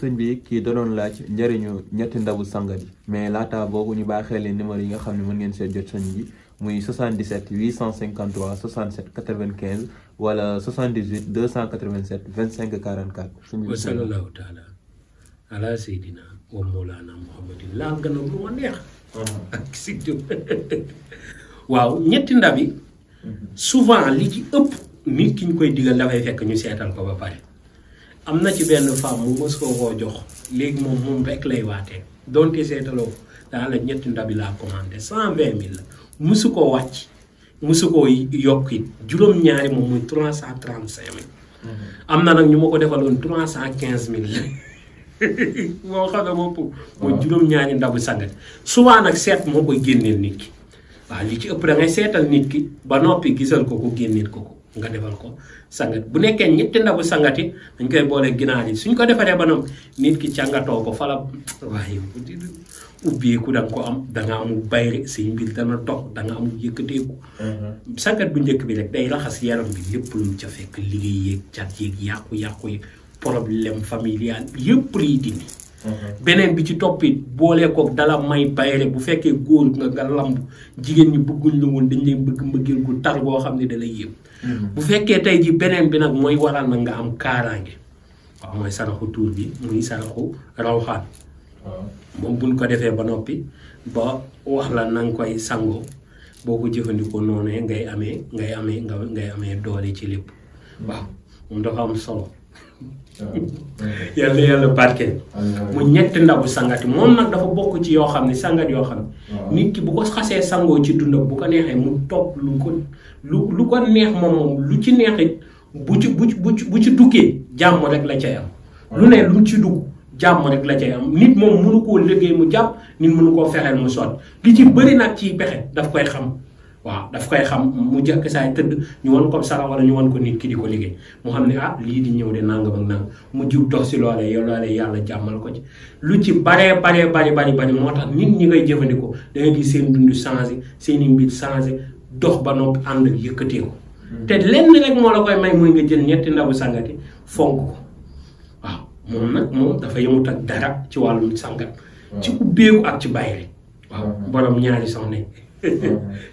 sëñ bi kii da doon laaj njëriñu ñetti ndabu sangat yi mais laata boobu ñu bàyyi xel leen numéro yi nga xam ne mën ngeen see jot sëñ bi muy 77 853 67 95 wala 78 287 25 44. wa sallallahu taala ala seydina wa mawlana muhammadin laa gën a lu ma neex. ak si waaw ñetti ndab yi souvent li ci ëpp nit ki ñu koy digal dafay fekk ñu seetal ko ba pare. am na ci benn femme mu mës koo jox léegi moom rek lay waatee donte seetaloo daa la ñetti ndabi laa commandé 120 000 la musu koo wàcc musu koo yokk it juróom-ñaari moom muy 335 000. am na nag ñu ma ko defaloon 315 000 la moo xam ne moom mooy juróom-ñaari ndabu sangat souvent nag seet moo koy génneel nit ki waaw li ci ëpp da ngay seetal nit ki ba noppi gisal ko génneel ko nga defal ko sangat bu nekkee ñetti ndabu sangat yi dañ koy boole ginaar yi suñ ko defaree ba noonu nit ki càngatoo ko fala waaye ubbeeku da nga ko am da nga amul bayre say mbir dana dox da nga amul yëkkateeku. sangat bu njëkk bi rek day raxas yaram bi lépp lu mu ca fekk liggéey yeeg cat yeeg yàqu-yàqu yi problème familial yëpp lay dindi. beneen bi ci toppit boolee ko dala may bayre bu fekkee góor nga lamb jigéen ñi bëgguñ la woon dañ lay bëgg mbëggeel gu tar boo xam ne da lay yëpp. bu fekkee tey ji beneen bi nag mooy waral na nga am kaaraange waaw mooy saraxu tuur bi muy saraxu rawxaan moom buñ ko defee ba noppi ba wax la na nga koy sangoo boo ko jëfandikoo noonu ngay amee doole ci lépp waaw moom dafa am solo yàlla barkeel mu ñetti ndabu sangati moom nag dafa bokk ci yoo xam ne sangat yoo xam ne nit ki bu ko xasee sangoo ci dundam bu ko neexee mu topp lu ko neex moom lu ci neexit bu ci duggee jàmm rek la cay am lu ne lu mu ci dugg jàmm rek la cay am nit moom mënu koo liggéey mu jàpp nit mënu koo fexeel mu sot li ci bëri nag ci pexe daf koy xam waaw daf koy xam mu jëkk saay tëdd ñu wan ko sara wala ñu wan ko nit ki di ko liggéey mu xam ne lii di ñëw de nangam ak nangam mu jub dox si loolee yàlla jàmmal ko ci lu ci bari moo tax nit ñi ngay jëfandikoo da ngay gis seen dund changé seen i mbir changé dox ba noppi ànd ak yëkkatee ko te lenn rek moo la koy may mooy nga jël ñetti ndabu sangati fonk ko waaw moom dafa yemut ak dara ci wàllum sangat ci ubbeeku ak ci bàyyi rek waaw borom ñaari soxna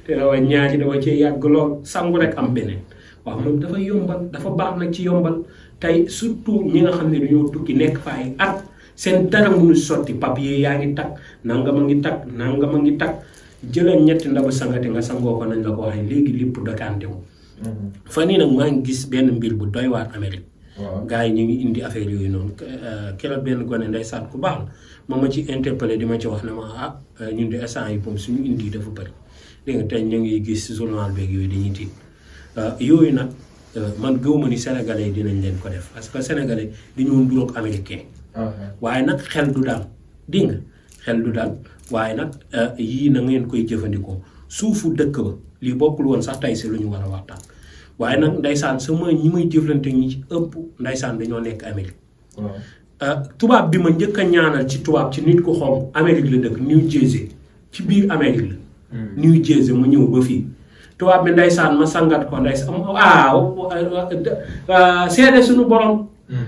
te rawa ñaari dafa cee yàgg lool sangu rek am beneen waaw moom dafa yombal dafa baax nag ci yombal tey surtout ñi nga xam ne dañoo tukki nekk fa ay at seen dara mënu sotti papier yaa ngi takk nangam a ngi takk jëlal ñetti ndabu sangati nga sangoo ko nañ la ko waxee léegi lépp dakante wu fan yii nag maa ngi gis benn mbir bu doy waar Amérique gars yi ñu ngi indi affaire yooyu noonu keroog benn gone ndeysaan ku baax la ma ci interpellé di ma ci wax ne ma ñun de instant yi moom suñu indi dafa bëri dégg nga tey ñu ngi gis journal beeg yooyu dañuy tiit yooyu nag man gëwuma ni sénégalais yi dinañ leen ko def parce que sénégalais dañoo nduroog américain waaye nag xel du daal dégg nga xel du daal waaye nag yii na ngeen koy jëfandikoo suufu dëkk ba lii bokkul woon sax tey si lu ñu war a waxtaan waaye nag ndaysaan sama ñi may jëflante ñi ci ëpp ndaysaan dañoo nekk Amérique tubaab bi ma njëkk a ñaanal ci tubaab ci nit ku xonq Amérique la dëkk New Jersey ci biir Amérique la New Jersey mu ñëw ba fii tubaab bi ndaysaan ma sangat ko ndaysaan seede suñu borom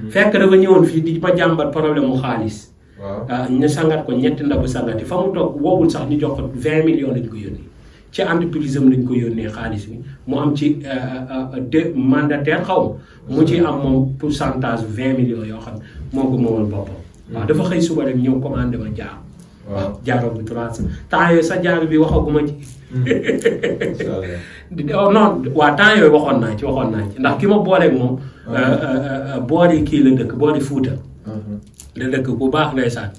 fekk dafa ñëwoon fii di ma jàmbat problème mu xaalis ñu sangat ko ñetti ndabu sangati fa mu toog woowul sax ñu jox ko 20 millions lañ ko yónnee ci entreprise am lañ ko yónnee xaalis bi mu am ci mandataire xaw mu ci am moom pourcentage 20 millions yoo xam moo ko moomal boppam waaw dafa xëy suba rek ñëw commandé ma jaar waaw jaaro bi 300 temps yooyu sa jaar bi waxaguma ci non waa temps yooyu waxoon naa ci ndax ki ma booleeg moom boori kii la dëkk boori Fuuta la dëkk bu baax ndeysaan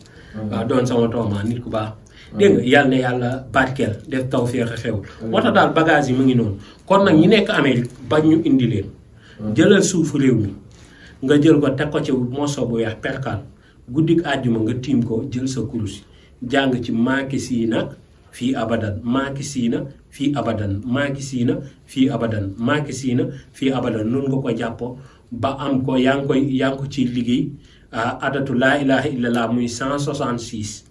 waaw doon sama toomaa nit ku baax dégg nga yàlla na yàlla barkeel def tawfeex a xew moo tax daal bagage yi mu ngi noonu kon nag ñi nekk Amérique bañ ñu indi leen jëlal suufu réew mi nga jël ko teg ko ci morceau bu weex perkaal guddik àjjuma nga tiim ko jël sa kurus jàng ci maaki siina fii abadan maaki siina fii abadan maaki siina fii abadan maaki siina fii abadan noonu nga ko jàppo ba am ko yaa ngi ko ci liggéey adatu laa ilaha illallah muy 166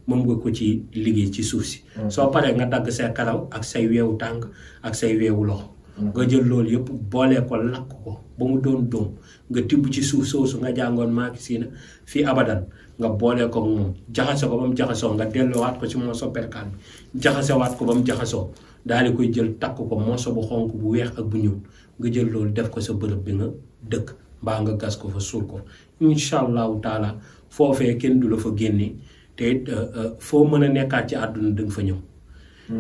moom nga ko ci liggéey ci suuf si soo paree nga dagg say karaw ak say weewu tànk ak say weewu loxo nga jël loolu yëpp boolee ko lakk ko ba mu doon doom nga tibb ci suuf soosu nga jàngoon maaki siina fii abadan nga boolee ko moom jaxase ko ba mu jaxasoo nga delloowaat ko ci mooso perkaal bi jaxasewaat ko ba mu jaxasoo daal di koy jël takk ko mooso bu xonk bu weex ak bu ñuul nga jël loolu def ko sa bërëb bi nga dëkk mbaa nga gas ko fa suul ko incha allahu taala foofee kenn du la fa génne te foo mën a nekkaat ci àdduna danga fa ñëw.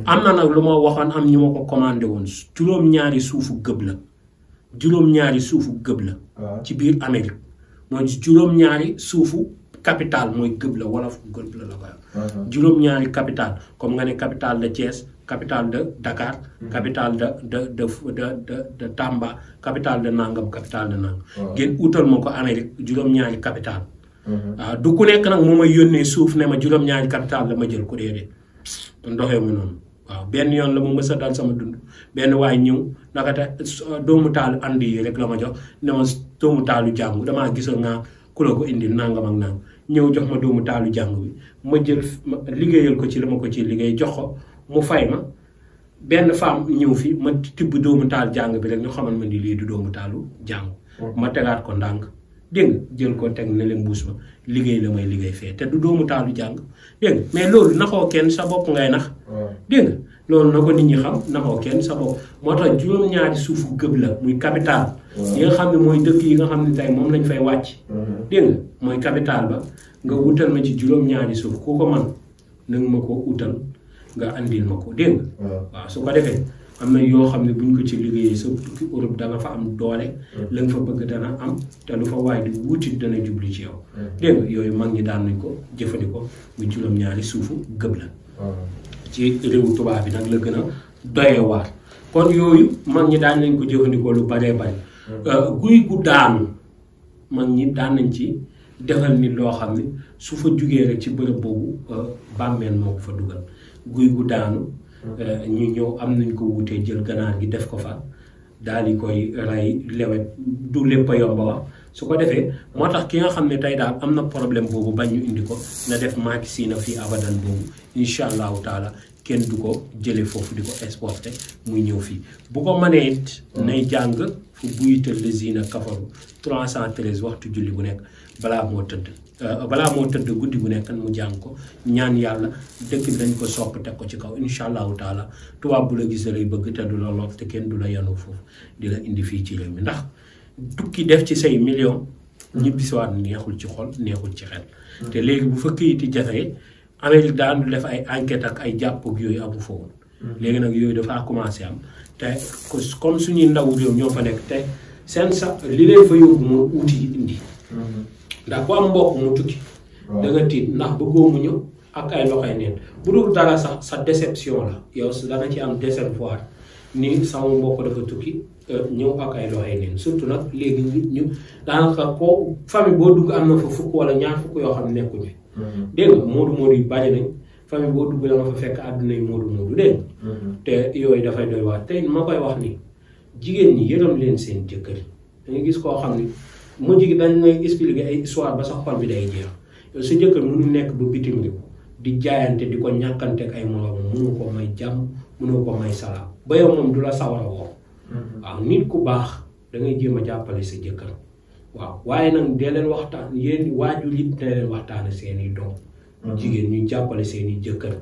am na nag lu ma waxoon am ñu ma ko commandé woon juróom-ñaari suufu gëb la juróom-ñaari suufu gëb la. ci biir Amérique mooy juróom-ñaari suufu capital mooy gëb la wala gëb la la koy juróom-ñaari capital comme nga ne capital de Thiès capital de Dakar. capital de Tamba capital de Nangam capital de Nangam. ngeen utal ma ko Amérique juróom-ñaari capital. waaw du ku nekk nag moo may yónnee suuf ne ma juróom-ñaari capital la ma jël ko déedéet ndoxee mu noonu waaw benn yoon la ma mës a dal sama dund benn waay ñëw naka te doomu taalu andi yi rek la ma jox ne ma doomu taalu jàngu damaa gisoon naa ku la ko indi nangam ak nangam ñëw jox ma doomu taalu jàngu bi ma jël liggéeyal ko ci la ma ko ci liggéey jox ko mu fay ma benn femme ñëw fi ma tibb doomu taal jàng bi rek ñu xamal ma ni lii du doomu taalu jàngu ma tegaat ko ndànk dégg nga jël ko teg ne leen mbuus ma liggéey la may liggéey fee te du doomu taalu jàng dégg nga mais loolu naxoo kenn sa bopp ngay nax dégg nga loolu na ko nit ñi xam naxoo kenn sa bopp moo tax juróom-ñaari suufu gëb la muy capital yi nga xam ne mooy dëkk yi nga xam ne tey moom lañ fay wàcc dégg nga mooy capital ba nga wutal ma ci juróom-ñaari suuf ku ko man na nga ma ko utal nga andil ma ko dégg nga waaw su ko defee am na yoo xam ne buñ ko ci liggéeyee sa tukki Europe da nga fa am doole la nga fa bëgg dana am te lu fa waay di wuti dana jubli ci yow dégg nga yooyu mag ñi daan nañ ko jëfandikoo mu juróom-ñaari suufu gëb la ci réewu tubaab bi nag la gën a doyee waar kon yooyu mag ñi daan nañ ko jëfandikoo lu baree bari guy gu daanu mag ñi daan nañ ci defal nit loo xam ne su fa jugee rek ci bërëb boobu bàmmeel moo ko fa dugal guy gu daanu ñu ñëw am nañ ko wutee jël ganaar gi def ko fa daal di koy rey lewet du lépp a yomba wax su ko defee moo tax ki nga xam ne tey daal am na problème boobu bañ ñu indi ko na def maaki siina fii abadan boobu incha allahu taala kenn du ko jële foofu di ko exporté muy ñëw fii bu ko mënee it nay jàng fu buyita lezina kafaru 313 waxtu julli bu nekk balaa moo tëdd guddi bu nekk mu jàng ko ñaan yàlla dëkk bi dañ ko sopp teg ko ci kaw incha allahu taala tubaab bu la gis lay bëgg te du la lor te kenn du la yanu foofu di la indi fii ci réew mi ndax tukki def ci say million ñibbisiwaat neexul ci xol neexul ci xel te léegi bu fa këyiti jafee Amérique daan du def ay enquête ak ay jàpp ak yooyu amu fa woon léegi nag yooyu dafaa commencé am te comme suñuy ndaw réew ñoo fa nekk te seen sa li leen fa yóbbu moo uuti indi ndax ku am mbokk mu tukki da nga tiit ndax bëggoo mu ñëw ak ay loxoy neen bu dul dara sax sa déception la yow da nga ci am décevoir ni sama mbokk dafa tukki ñëw ak ay loxoy neen surtout nag léegi ñu daanaka ko famille boo dugg am na fa fukk wala ñaar fukk yoo xam ne nekkuñu dégg nga moodu yu bari nañ famille boo dugg la nga fa fekk àdduna yi moodu dégg te yooyu dafay doy waar tey ma koy wax ni jigéen ñi yërëm leen seen jëkkër dañu gis koo xam ni mujj gi dañ lay expliquer ay histoire ba sa xol bi day jeex yow sa jëkkër mënu nekk ba bitim réew di jaayante di ko ñàkkante ak ay moroom mënu ko may jàmm mënu ko may salaam ba yow moom du la sawar a woo waaw nit ku baax da ngay jéem a jàppale sa jëkkër waaw waaye nag dee leen waxtaan yéen waajur yi dee leen waxtaan seeni doom jigéen ñu jàppale seeni jëkkër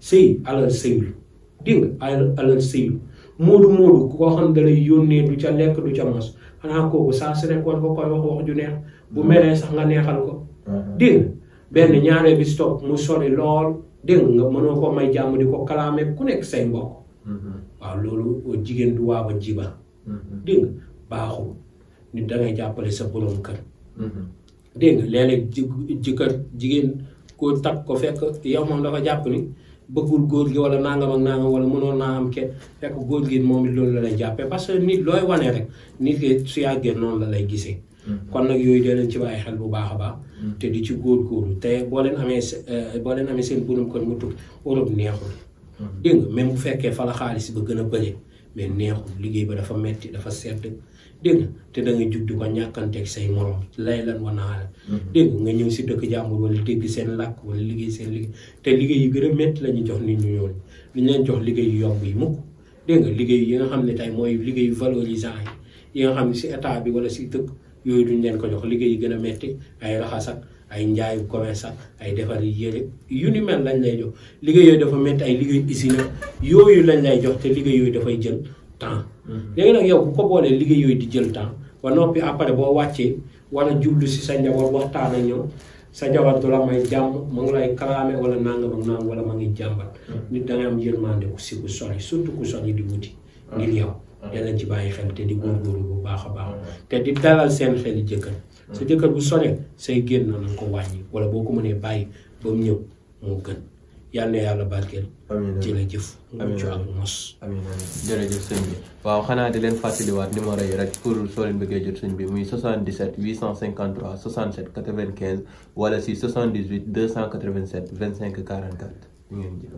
sëy alal sëyul dégg nga alal sëyul moodu ku ko xam da lay yónnee du ca lekk du ca mos xanaa kooku saa su nekk war nga koy wax ju neex bu meree sax nga neexal ko dégg nga benn ñaaree bi stop mu sori lool dégg nga mënoo ko may jàmm di ko kalaame ku nekk say mbokk waaw loolu jigéen du waaba jiba dégg nga baaxul nit dangay jàppale sa borom kër dégg nga léeg-léeg jigéen koo takk ko fekk yow moom dafa jàpp ni bëggul góor gi wala nangam ak nangam wala mënoon naa am kenn fekk góor gi moom it loolu la lay jàppee parce que nit looy wane rek nit ki su yàggee noonu la lay gisee kon nag yooyu dee leen ci bàyyi xel bu baax a baax te di ci góorgóorlu te boo leen amee seen borom kër mu tukki Europe neexul dégg nga même bu fekkee fa la xaalis ba gën a bëri mais neexul liggéey ba dafa metti dafa sedd dégg nga te da ngay jug di ko ñàkkanteeg say morom lay lan wanaale dégg nga ñëw si dëkk jàmbur wala dégg seen làkk wala liggéey seen liggéey te liggéey yu gën a métti la ñuy jox nit ñu ñool li ñu leen jox liggéey yu yomb yi mukk dégg nga liggéey yi nga xam ne tey mooy liggéey valorisant yi nga xam ne si état bi wala si dëkk yooyu duñ leen ko jox liggéey yi gën a metti ay raxas ak ay njaayu commerce ak ay defar yére yu ni mel lañ lay jox liggéey yooyu dafa metti ay liggéey usine yooyu lañ lay jox te liggéey yooyu dafay jël temps léegi nag yow bu ko boolee liggéey yooyu di jël temps ba noppi après boo wàccee war a jublu si sa njaboot waxtaan ak ñoom sa jabar du la may jàmm ma ngi lay kalaame wala nangam ak nangam wala ma ngi jàmbat nit da ngay am yërmande ku si ku sori surtout ku sori di wuti ngir yow yàlla ci bàyyi xel te di góorgóorlu bu baax a baax te di dalal seen xel yi jëkkër sa jëkkër bu soree say génn na ko wàññi wala boo ko mënee bàyyi ba mu ñëw moo gën yàlla na yàlla barkeel ci la jëf mucc ak mos amiin jërëjëf sëñ bi waaw xanaa di leen fàttaliwaat numéro yi rek pour soo leen bëggee jot sëñ bi muy 77 853 67 95 wala si 78 287 25 44 ñu ngeen jëf